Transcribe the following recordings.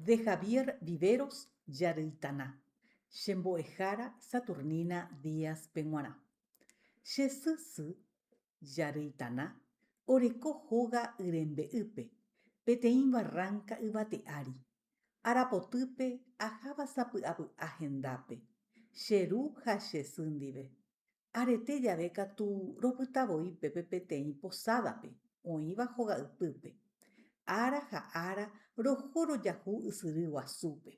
De Javier Viveros Jarýitana, che mbo'ehára Saturnina Díaz-pe g̃uarã. Che sy sy Jarýitana oreko hóga yrembe'ýpe, peteĩ barranca yvate ári. Arapotýpe aháva sapy'apy'a hendápe, che ru ha che sy ndive. Arete jave katu ropyta voi pépe peteĩ posádape, oĩva hoga'ypýpe. Ára ha ára roho rojahu ysyry guasúpe.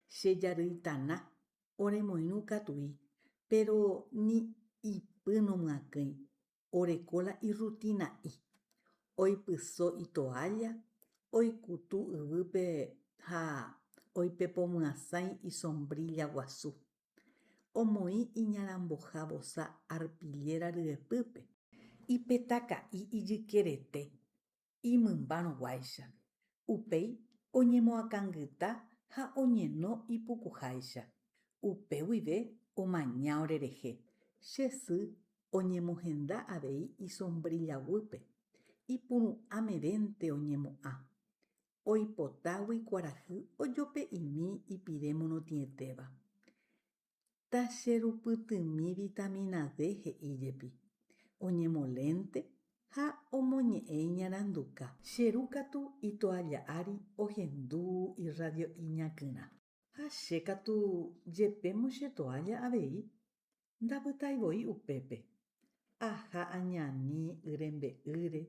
Che jarýitana oremoirũ katui, péro ni ipy nomyakỹi, oreko la irrutina'i. Oipyso itoálla, oikutu yvýpe ha oipepomyasãi isombrílla guasu. Omoĩ iñaramboha vosa arpilléra ryepýpe. Ipetaka'i ijykerete imymbárõguáicha. Upéi oñemoakãngyta ha oñeno ipukuháicha. Upe guive omaña orerehe. Che sy oñemohenda avei isombrilla guýpe. Ipuru'ã mevénte oñemo'ã. Oipotágui kuarahy ojope'imi ipire morotĩetéva. Tacherupytymi vitamina D he'i jepi. Oñemolénte ha omoñe'ẽ iñaranduka. Che ru katu itoalla ári ohendu irradio iñakyrã. Ha che katu jepémo che toalla avei, ndapytái voi upépe. Aha añani y rembe'ýre,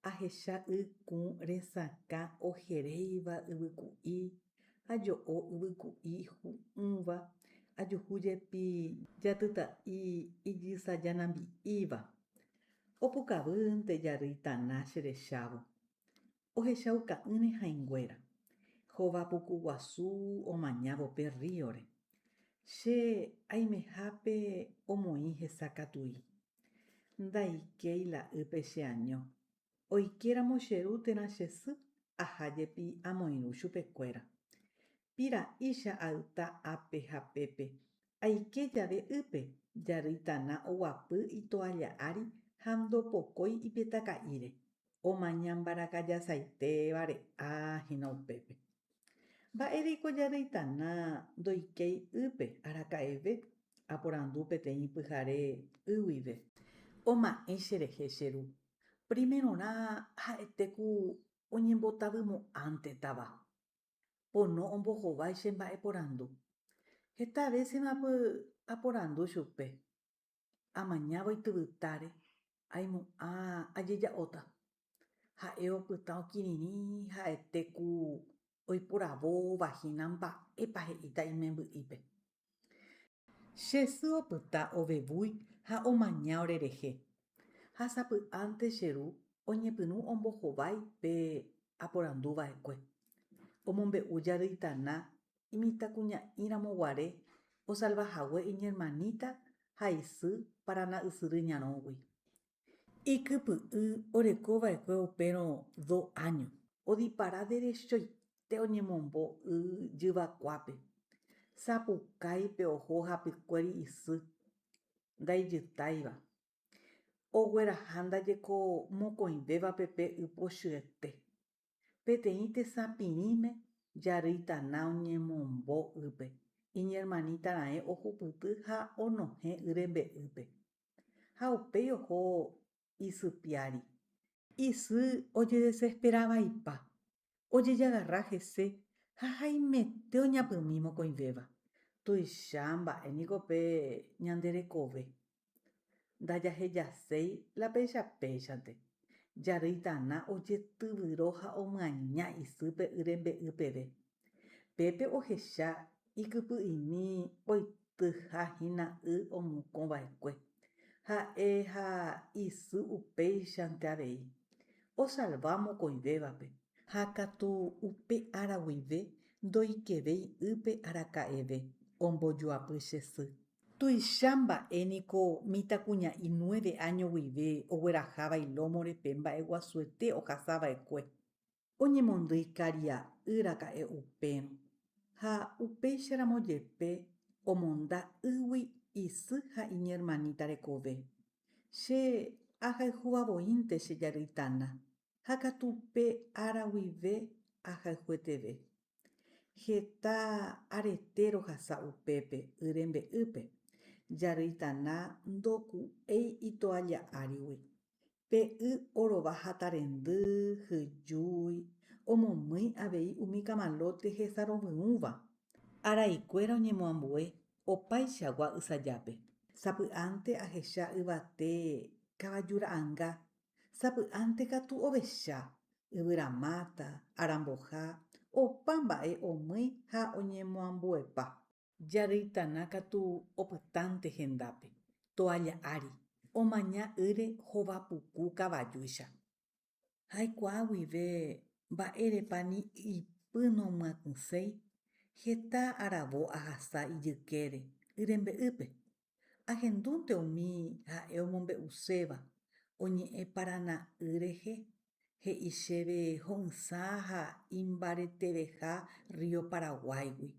ahecha y kũ resakã oheréiva yvyku'i, ajo'o yvyku'i hu'ũva, ajuhu jepi jatyta'i ijysajanambi'íva. Opukavýnte jarýi tana che rechávo. Ohechauka'ỹre hãinguéra. Hova puku guasu omañávo pe rríore. Che aimehápe omoĩ hesa katui. Ndaikéi la ýpe che año. Oikéramo che ru térã che sy, aha jepi amoirũ chupekuéra. Pira'ícha ayta ápe ha pépe. Aike jave ýpe, jarýi tana oguapy itoalla ári ha ndopokói ipetaka'íre. Omaña mbarakajasaite vare'a hína upépe. Mba'éreiko jarýitana ndoikéi ýpe araka'eve? Aporandu peteĩ pyhare y guive. Oma'ẽ cherehe che ru. Primerorã ha'ete ku oñembotavymo'ãntetava. Pono ombohovái che mba'eporandu. Heta vésemapy aporandu chupe. Amañávo ityvytáre, aimo'ã ajeja'óta. Ha'e opyta okirirĩ ha'ete ku oiporavóva hína mba'épa he'íta imemby'ípe. Che sy opyta ovevúi ha omaña orerehe. Ha sapy'ánte che ru oñepyrũ ombohovái pe aporandu va'ekue. Omombe'u jarýitana Imitãkuña'i ramo guare osalva hague iñermaníta ha isy Parana ysyry ñarõgui. Ikypy'y oreko va'ekue upérõ do áño. Odipara derechoite oñemombo y jyvakuápe. Sapukáipe oho hapykuéri isy, ndaijytáiva. Ogueraha ndajeko mokõivévape pe y pochyete. Peteĩ tesapirĩme jarýitana oñemombo ýpe, iñermaníta raẽ ohupyty ha onohẽ y rembe'ýpe. Ha upéi oho isy piári. Isy ojedesesperavaipa, ojejagarra hese ha haimete oñapymi mokõivéva. Tuicha mba'e niko pe ñande rekove. Ndajahejaséi la péicha péichante. Jarýitana ojetyvyro ha omyaña isýpe y rembe'y peve. Pépe ohecha ikypy'imi oityha hína y omokõ va'ekue. Ha'e ha isy upéichante avei. Osalva mokõivévape. Ha katu upe ára guive ndoikevéi ýpe araka'eve, ombojoapy che sy. Tuicha mba'e niko mitãkuña'i nueve áño guive ogueraháva ilómore pe mba'eguasuete ohasava'ekue. Oñemondýi karia'y raka'e upérõ, ha upéicharamo jepe omonda ýgui isy ha iñermaníta rekove. Che ahayhúva voínte che jarýitana, ha katu pe ára guive ahayhueteve. Heta arete rohasa upépe y rembe'ýpe. Jarýitana ndoku'éi itoalla árigui. Pe y orova hatarendy, hyjúi, omomýi avei umi kamalóte hesarovyũva. Araikuéra oñemoambue opaichagua ysajápe. Sapy'ánte ahecha yvate kavaju ra'ãnga, sapy'ánte katu ovecha, yvyramáta, aramboha, opa mba'e omýi ha oñemoambuepa. Jarýitana katu opytánte hendápe, toalla ári, omaña ýre hova puku kavajúicha. Jaikuaa guive mba'érepa ni ipy nomyakỹséi, heta aravo ahasa ijykére, y rembe'ýpe. Ahendúnte umi ha'e omombe'uséva, oñe'ẽ Parana y rehe, he'i chéve ho'ysã ha imbareteveha Río Paraguáigui.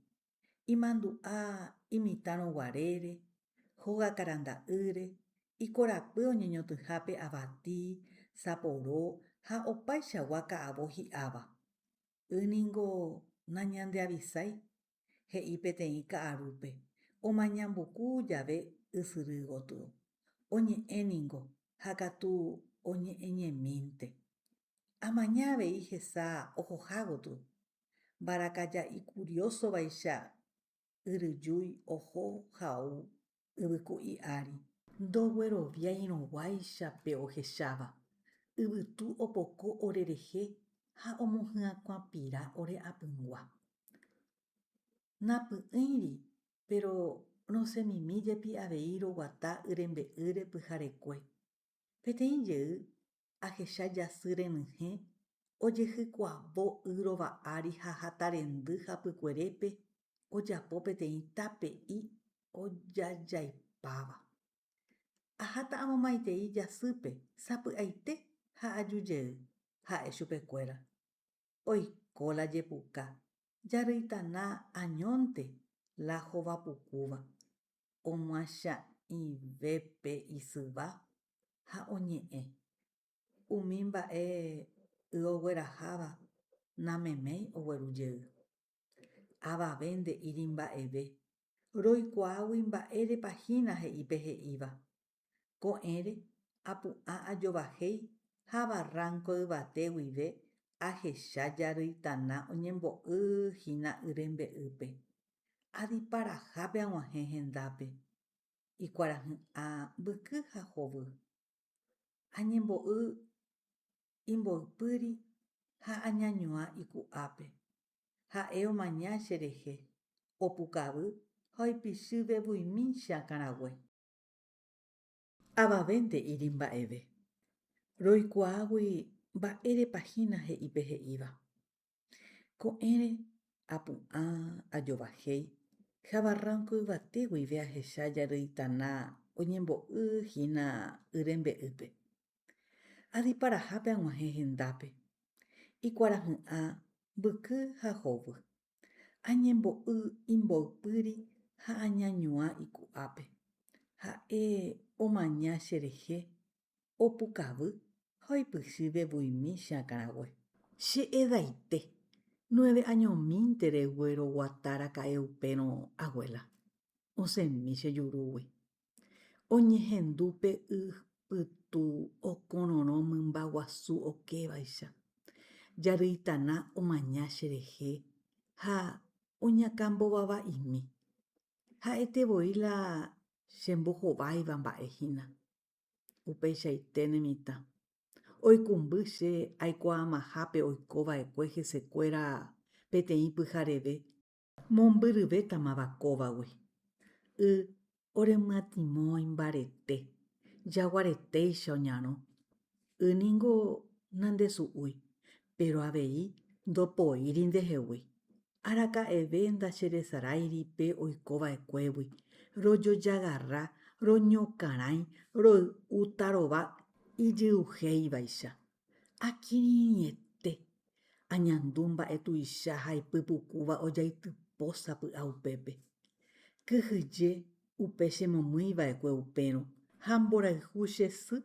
Imandu'a imitãrõ guarére, hóga karanda'ýre, ikorapy oñeñotỹhápe avati, saporo ha opaichagua ka'avo hi'áva. Y ningo nañandeavisái, he'i peteĩ ka'arúpe, omañambuku jave ysyry gotyo. Oñe'ẽ ningo, ha katu oñe'ẽñemínte. Amaña avei hesa ohoha gotyo. Mbarakaja ikuriósovaicha yryjúi oho ha ou yvyku'i ári. Ndogueroviairõguáicha pe ohecháva, yvytu opoko orerehe ha omohyakuãpira ore apyngua. Napy'ỹiri, péro rosẽmimi jepi avei roguata yrembe'ýre pyharekue. Peteĩ jey ahecha jasy renyhẽ ojehykuavo y rova ári ha hata rendy hapykuerépe ojapo peteĩ tape'i ojajaipáva. Aháta amomaitei jasýpe sapy'aite ha aju jey, ha'e chupekuéra. Oiko la jepuka, jarýitana añónte la hovapukúva, omoacha'ĩve pe isyva ha oñe'ẽ. Umi mba'e y ogueraháva nameméi ogueru jey. Avave nde'íri mba'eve, roikuaágui mba'érepa hína he'i pe he'íva. Ko'ẽre apu'ã ajovahéi ha barranco yvate guive ahecha jarýitana oñembo'y hína y rembe'ýpe. Adiparahápe ag̃uahẽ hendápe, ikuarahy'ã mbyky ha hovy. Añembo'y imboypýri ha añañuã iku'ápe. Ha'e omaña cherehe, opukavy ha oipichy vevuimi che akãrague. Avave nde'íri mba'eve. Roikuaágui mba'érepa hína he'i pe he'íva. Ko'ẽre apu'ã ajovahéi ha barranco yvate guive ahecha jarýitana oñembo'y hína y rembe'ýpe. Adiparahápe ag̃uahẽ hendápe, ikuarahy'ã mbyky ha hovy. Añembo'y imboypýri ha añañuã iku'ápe. Ha'e omaña cherehe, opukavy ha oipychy vevuimi che akãrague. Che edaite, nueve añomínte regueroguata raka'e upérõ, abuela. Osẽmi che jurúgui. Oñehendu pe y pytu okororõ mymba guasu okévaicha. Jarýitana omaña cherehe ha oñakãmbovava'imi. Ha'ete voi la chembohováiva mba'e hína. Upeichaite ne mitã. Oikũmby che aikuaamaha pe oiko va'ekue hesekuéra peteĩ pyhareve Mombyryvétamava kóvagui. Y oremyatimói mbarete, jaguaretéicha oñarõ. Y ningo nandesu'úi, péro avei ndopoíri ndehegui. Araka'eve ndacheresaráiri pe oikova'ekuégui, rojojagarra, roñokarãi, roy'u tarova ijyuhéivaicha. Akirirĩete, añandu mba'e tuicha ha ipypukúva ojaitypo sapy'a upépe. Kyhyje upe chemomýi va'ekue upérõ ha mborayhu che sy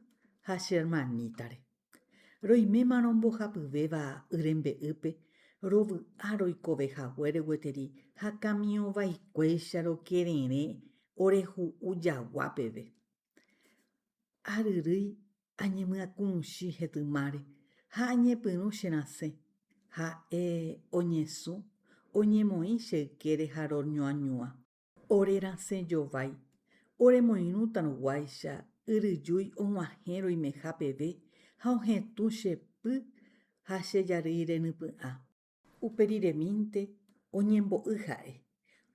ha che ermanítare. Roimémarõ mbohapyvéva y rembe'ýpe. Rovy'a roikove haguére gueteri ha kamiõ vaikuéicha rokererẽ orehu'u jagua peve. Aryrýi añemyakuruchĩ hetymáre ha añepyrũ che rasẽ. Ha'e oñesũ, oñemoĩ che ykére ha roñoañuã. Ore rasẽ jovái, oremoirũtarõ guáicha yryjúi og̃uahẽ roimeha peve ha ohetũ che py ha che jarýi renypy'ã. Upe riremínte oñembo'y ha'e,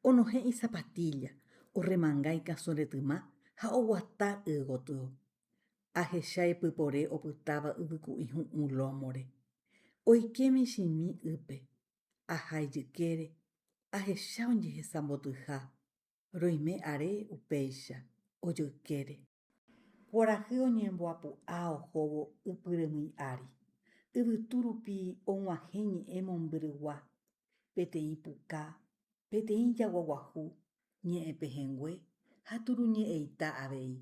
onohẽ isapatílla, orremanga ikasõ retyma ha oguata y gotyo. Ahecha ipypore opytáva yvyku'i hu'ũ lómore. Oike michĩmi ýpe, aha ijykére, ahecha ojehesambotyha, roime are upéicha, ojoykére. Kuarahy oñemboapu'a ohóvo ypyremýi ári. Yvytu rupi og̃uahẽ ñe'ẽ mombyrygua, peteĩ puka, peteĩ jaguaguahu, ñe'ẽ pehẽngue ha turuñe'ẽita avei.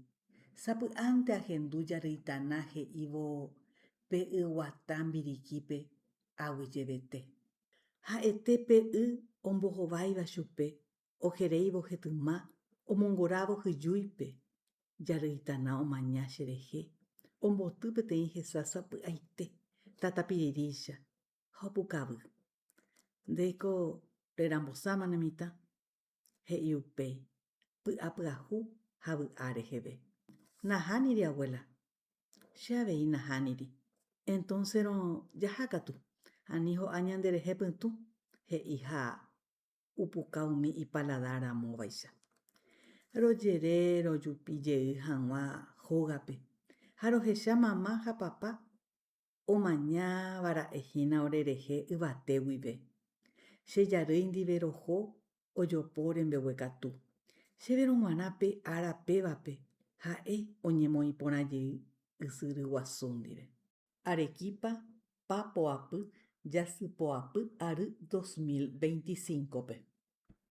Sapy'ánte ahendu jarýitana he'ívo pe yguata mbirikípe aguyjevete. Ha'ete pe y ombohováiva chupe Ojeréivo hetyma, omongorávo hyjúipe, jarýitana omaña cherehe, omboty peteĩ hesa sapy'aite, tatapirirícha, ha opukavy. Ndéiko rerambosáma ne mitã, he'i upéi, py'a pyahu ha vy'a reheve. Nahániri, abuela. Che avei nahániri. Entónserõ jaha katu, ani ho'a ñanderehe pytũ, he'i ha upuka umi ipaladar ramóvaicha. Rojere rojupi jey hag̃ua hógape ha rohecha mama ha papa omañáva ra'e hína orerehe yvate guive. Che jarýi ndive roho ojopo rembeguekatu. Chéverõ g̃uarã pe ára pévape ha'e oñemoĩ porã jey ysyry guasu ndive. Arequipa, pa poapy jasypoapy ary 2025-pe.